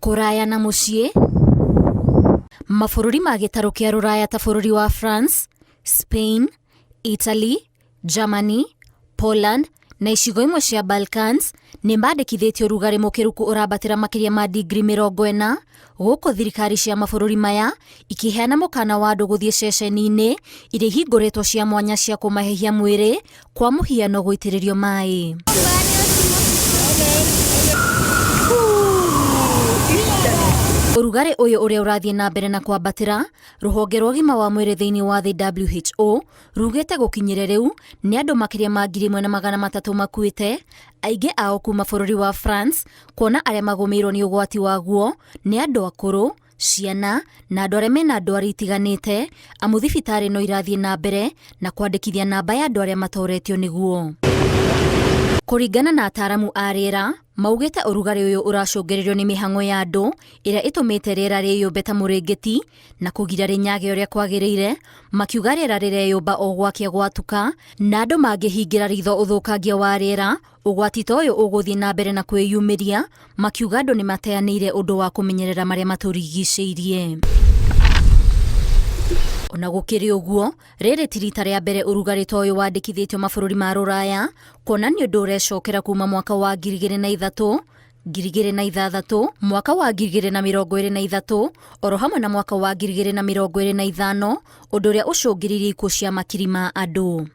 Kũraya na mũciĩ, mabũrũri ma gĩtarũ kĩa rũraya ta bũrũri wa France, Spain, Italy, Germany, Poland na icigo imwe cia Balkans nĩ mandĩkithĩtie ũrugarĩ mũkĩruku ũrambatĩra makĩria ma digrii 40 gũkũ thirikari cia mabũrũri maya ikĩheana mũkana wa andũ gũthiĩ ceceni-inĩ iria ihingũrĩtwo cia mwanya cia kũmahehia mwĩrĩ kwa mũhiano gũitĩrĩrio maĩ. Ũrugarĩ ũyũ ũrĩa ũrathiĩ na mbere na kwambatĩra, rũhonge rwa ũgima wa mwĩrĩ thĩinĩ wa thĩ WHO rugĩte gũkinyĩre rĩu nĩ andũ makĩria ma 1,300 makuĩte, aingĩ ao kuma bũrũri wa France, kuona arĩa magũmĩirwo nĩ ũgwati waguo nĩ andũ akũrũ, ciana na andũ arĩa mena ndwari itiganĩte, amu thibitarĩ no irathiĩ na mbere na kwandĩkithia namba ya andũ arĩa matoretio nĩguo. Kũringana na ataaramu a rĩera, maugĩte ũrugarĩ ũyũ ũracũngĩrĩrio nĩ mĩhang'o ya andũ ĩrĩa ĩtũmĩte rĩera rĩyũmbe ta mũrĩngĩti na kũgira rĩnyage ũrĩa kwagĩrĩire, makiuga rĩera rĩreyũmba o gwakĩa gwatuka na andũ mangĩhingĩra ritho ũthũkangia wa rĩera, ũgwati ta ũyũ ũgũthiĩ na mbere na kwĩyumĩria, makiuga andũ nĩ mateanĩire ũndũ wa kũmenyerera marĩa matũrigicĩirie. Ona gũkĩrĩ ũguo, rĩrĩ ti rita rĩa mbere ũrugarĩ ta ũyũ wandĩkithĩtio mabũrũri ma rũraya, kuona nĩ ũndũ ũrecokera kuma mwaka wa 2003, 2006, mwaka wa 2023, oro hamwe na mwaka wa 2025, ũndũ ũrĩa ũcũngĩrĩirie ikuũ cia makiri ma andũ.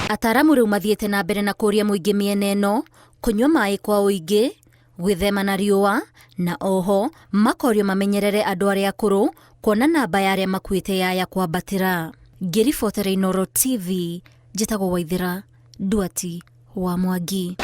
Ataaramu rĩu mathiĩte na mbere na kũria mũingĩ mĩena ĩno, kũnyua maĩ kwa ũingĩ, gwĩthema na riũa, na oho makorio mamenyerere andũ arĩa akũrũ kuona namba ya arĩa makuĩte yaya kwambatĩra. Ngĩribotera Inooro TV, njĩtagwo Waithera Nduati wa Mwangi.